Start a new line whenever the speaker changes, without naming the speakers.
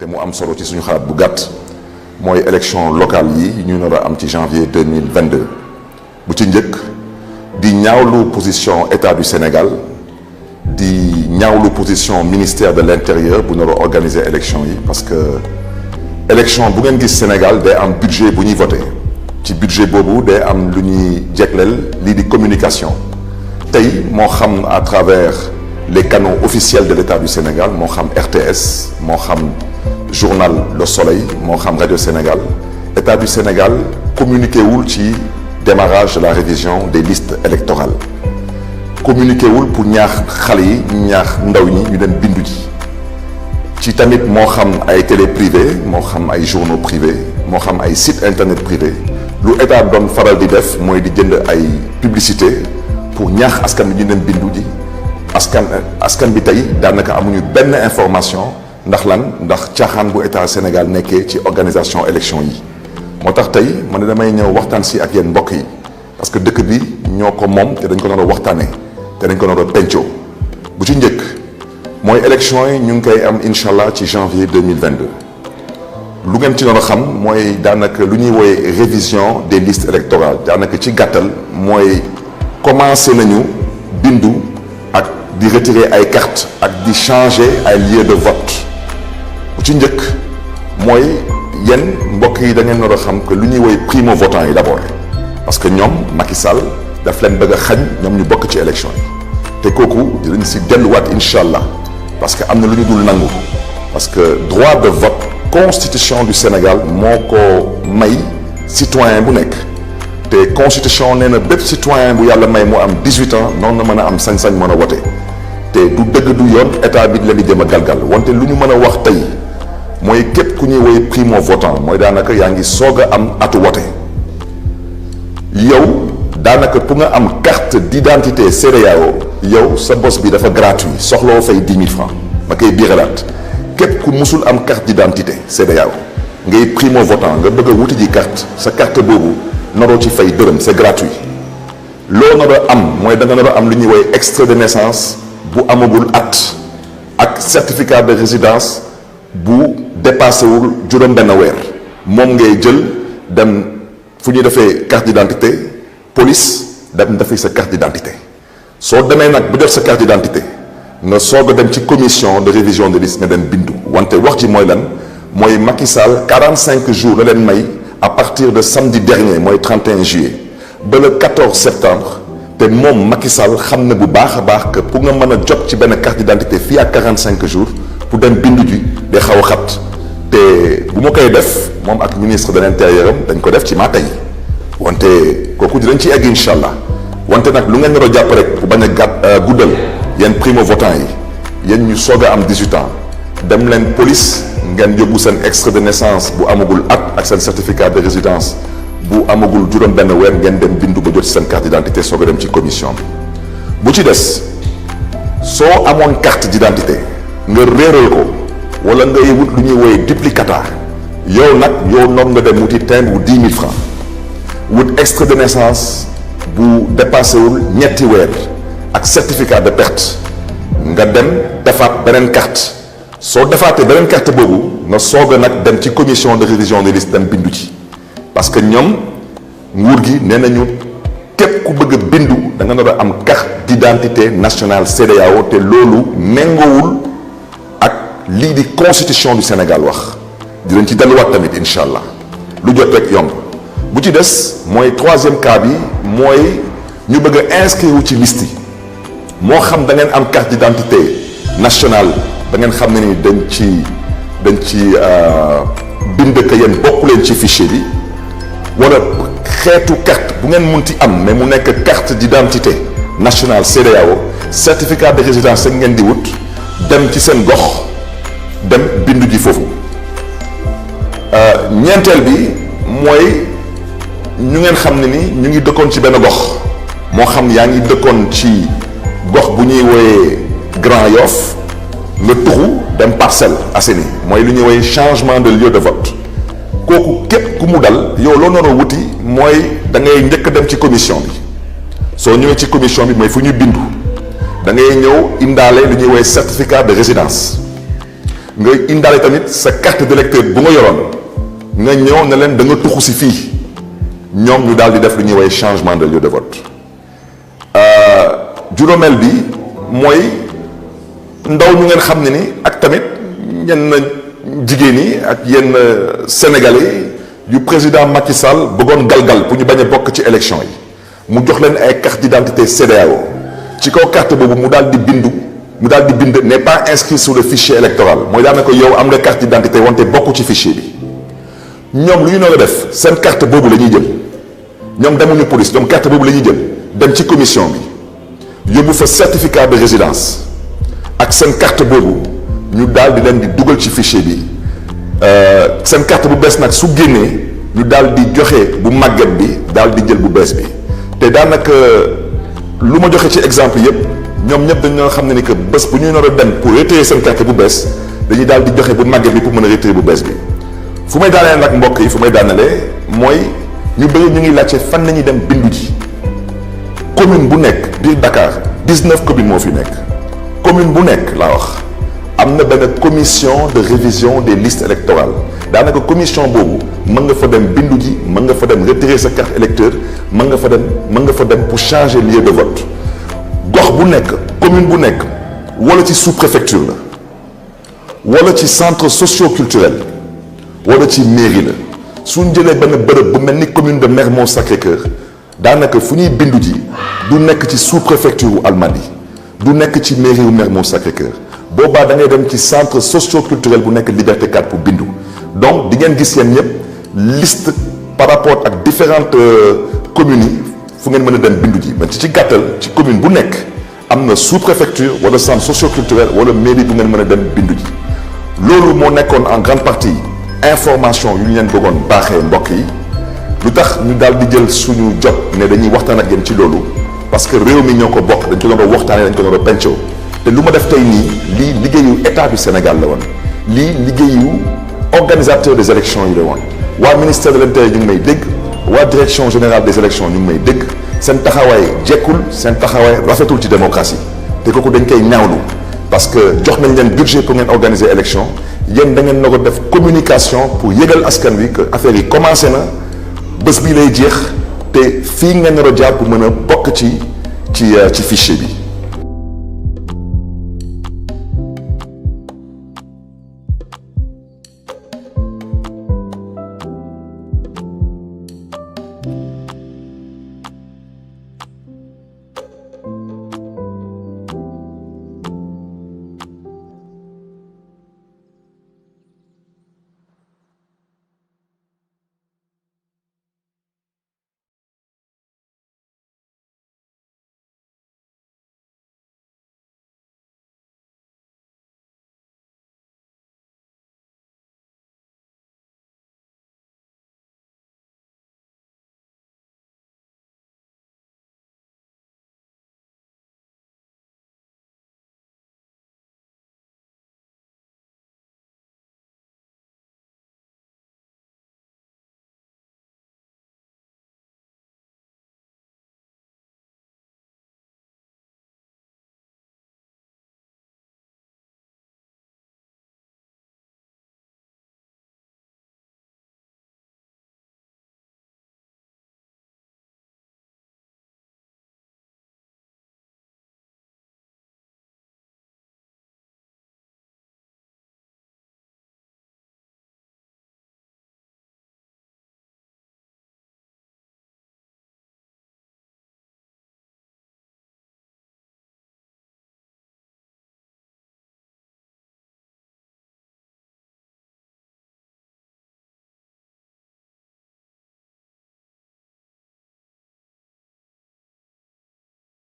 te mu am solo ci suñu xalaat bu gàtt mooy élection locale yi ñu nar a am ci janvier 2022 bu ci njëkk di ñaawlu position état du Sénégal di ñaawlu position ministère de l'intérieur bu nar a organiser élection yi parce que élection bu ngeen gis Sénégal day am budget bu ñuy voté ci budget boobu day am lu ñuy jegleel lii di communication tey moo xam à travers les canaux officiels de l'État du Sénégal moo xam RTS moo xam journal Le Soleil moo xam Radio Sénégal État du Sénégal communiqué wul ci démarrage de la révision des listes électorales communiqué wul pour ñaax xale yi ñaax ndaw ñi ñu dem bindu ji ci tamit moo xam ay télé privé moo xam ay journaux privés moo xam ay site internet privé lu état doon faral di def mooy di jënd ay publicité pour ñaax askan bi ñu dem bindu ji askan bi tey daanaka amuñu benn information ndax lan ndax caaxaan bu état Sénégal nekkee ci organisation élection yi moo tax tey man ne damay ñëw waxtaan si ak yéen mbokk yi parce que dëkk bi ñoo ko moom te dañ ko nar a waxtaanee te dañ ko nar a pencoo bu ci njëkk mooy élection yi ñu ngi koy am incha allah ci janvier 2022 lu ngeen ci doon xam mooy daanaka lu ñuy wooye révision des listes électorales daanaka ci gàttal mooy commencé nañu bindu ak di retirer ay cartes ak di changer ay lieux de vote bu ci njëkk mooy yéen mbokk yi da ngeen nar a xam que lu ñuy wooye primo votant yi d'abord parce que ñoom Macky Sall daf leen bëgg a xañ ñoom ñu bokk ci élection yi te kooku dinañ si delluwaat incha allah parce que am na lu ñu dul nangu parce que droit de vote constitution du Sénégal moo ko may citoyen bu nekk te constitution nee na bépp citoyen bu yàlla may mu am 18 ans noonu na mën a am sañ-sañ mën a wote te du dëgg du yoon état bi leen di jëm a galgal wante lu ñu mën a wax tey mooy képp ku ñuy woy primo votant mooy daanaka yaa ngi soog a am atu wote yow daanaka pour nga am carte d'identité CEDEAO yow sa bos bi dafa gratuit soxloo fay 10 000 francs ma koy biiralaat képp ku musul am carte d'identité CEDEAO ngay primo votant nga bëgg a wuti ji carte sa carte boobu naroo ci fay dërëm c'est gratuit loo nar a am mooy da nga nar a am lu ñuy woy extrait de naissance bu amagul at ak certificat de résidence bu dépassé wul juróom-benn weer moom ngay jël dem fu ñuy defee carte d'identité police dem dafay sa carte d'identité soo demee nag bu def sa carte d'identité nga soog a dem ci commission de révision des listes nga dem bindu wante wax ji mooy lan mooy Macky Sall 45 jours la leen may à partir de samedi dernier mooy 31 juillet ba le 14 septembre te moom Macky Sall xam na bu baax a baax que pour nga mën a jot ci benn carte d'identité fii ak 45 jours pour dem bindu ji day xaw a xat te bu ma koy def moom ak ministre de l'intérieur am dañ ko def ci maa tey wante kooku dinañ ci egg incha allah wante nag lu ngeen nar a jàpp rek bu bañ a guddal yéen primo votant yi yéen ñu soog a am 18 ans dem leen police ngeen yóbbu seen extrait de naissance bu amagul at ak seen certificat de résidence bu amagul juróom-benn weer ngeen dem bindu ba jot ci seen carte d'identité soog a dem ci commission bi bu ci des soo amoon carte d'identité nga réeral ko wala ngay wut lu ñuy woowee duplicata yow nag yow noonu nga dem wuti timbre bu 10 000 francs wut extrait de naissance bu dépassé wul ñetti weer ak certificat de perte nga dem defaat beneen carte soo defaatee beneen carte boobu nga soog a nag dem ci commission de révision des listes dem bindu ci parce que ñoom nguur gi nee nañu képp ku bëgg a bindu da nga nar a am carte d'identité nationale CEDEAO te loolu méngoowul ak lii di constitution du Sénégal wax dinañ ci delluwaat tamit incha allah lu jot rek yomb bu ci des mooy troisième cas bi mooy ñu bëgg a inscrire ci liste yi moo xam da ngeen am carte d'identité nationale da ngeen xam ne ni dañ ci bind que yéen bokk leen ci fichier bi wala xeetu carte bu ngeen munti am mais mu nekk carte d'identité nationale CEDEAO certificat de résidence rek ngeen di wut dem ci seen gox dem bindu ji foofu ñeenteel bi mooy ñu ngeen xam ne ni ñu ngi dëkkoon ci benn gox moo xam yaa ngi dëkkoon ci gox bu ñuy wooyee Grand Yoff nga tuxu dem Parcelles Assainies mooy lu ñuy wooyee changement de lieu de vote kooku képp ku mu dal yow loo noonu wuti mooy da ngay njëkk dem ci commission bi soo ñëwee ci commission bi mooy fu ñu bindu da ngay ñëw indaale lu ñuy wooyee certificat de résidence nga indaale tamit sa carte d'électeur bu nga yoroon nga ñëw ne leen da nga tuxu si fii ñoom ñu daal di def lu ñuy woowee changement de lieu de vote. juróomeel bi mooy ndaw ñu ngeen xam ne ni ak tamit ñenn jigéen ñi ak yenn sénégalais yu président Macky Sall bëggoon galgal pour ñu bañ a bokk ci élection yi mu jox leen ay carte d'identité CEDEAO ci kaw carte boobu mu daal di bind n'est pas inscrit sur le fichier électoral mooy daanaka yow am nga carte d'identité wante bokk ci fichier bi ñoom lu ñu nar a def seen carte boobu la ñuy jël ñoom demuñu police ñoom carte boobu la ñuy jël dem ci commission bi yóbbu fa certificat de résidence ak seen carte boobu ñu daal di leen di dugal ci fichier bi seen carte bu bees nag su génnee ñu daal di joxe bu màgget bi daal di jël bu bees bi te daanaka lu ma joxe ci exemple yépp ñoom ñëpp dañoo xam ne ni que bés bu ñuy nar a dem pour retirer seen carte bu bees dañuy daal di joxe bu màgget bi pour mën a retirer bu bees bi fu may daanelee nag mbokk yi fu may daanelee mooy ñu bëri ñu ngi laajte fan nañuy dem bindu ji commune bu nekk biir Dakar 19 communes moo fi nekk commune bu nekk laa wax am na benn commission de révision des listes électorales daanaka commission boobu mën nga fa dem bindu ji mën nga fa dem retirer sa carte électeur mën nga fa dem pour changer lieu de vote gox bu nekk commune bu nekk wala ci sous-préfecture la wala ci centre socio-culturel wala ci mairie la suñ jëlee benn bërëb bu mel ni commune de Mermoz Sacré-Cœur daanaka fu ñuy bindu ji du nekk ci sous-préfecture wu Almadies du nekk ci mairie wu Mermoz Sacré-Cœur boobaa da ngay dem ci centre socio-culturel bu nekk Liberté 4 pour bindu donc di ngeen gis yéen ñëpp liste par rapport ak différentes communes yi fu ngeen mën a dem bindu ji mais ci gàttal ci commune bu nekk am na sous-préfecture wala centre socio-culturel wala mairie bu ngeen mën a dem bindu ji loolu moo nekkoon en grande partie information yu ñu leen bëggoon baaxee mbokk yi lu tax ñu daal di jël suñu jot ne dañuy waxtaan ak yéen ci loolu parce que réew mi ñoo ko bokk dañ ko doon waxtaanee dañ ko doon pencoo te lu ma def tey nii lii liggéeyu état du Sénégal la woon lii liggéeyu organisateur des élections yi la woon waa ministère de l'Intérieur ñu ngi may dégg waa direction générale des élections ñu ngi may dégg seen taxawaay jekkul seen taxawaay rafetul ci démocratie te kooku dañ koy ñaawlu parce que jox nañ leen budget pour ngeen organiser élection yéen da ngeen na ko def communication pour yëgal askan wi que affaire yi commencé na bés bii lay jeex te fii ngeen nar a jaar pour mën a bokk ci fichier bi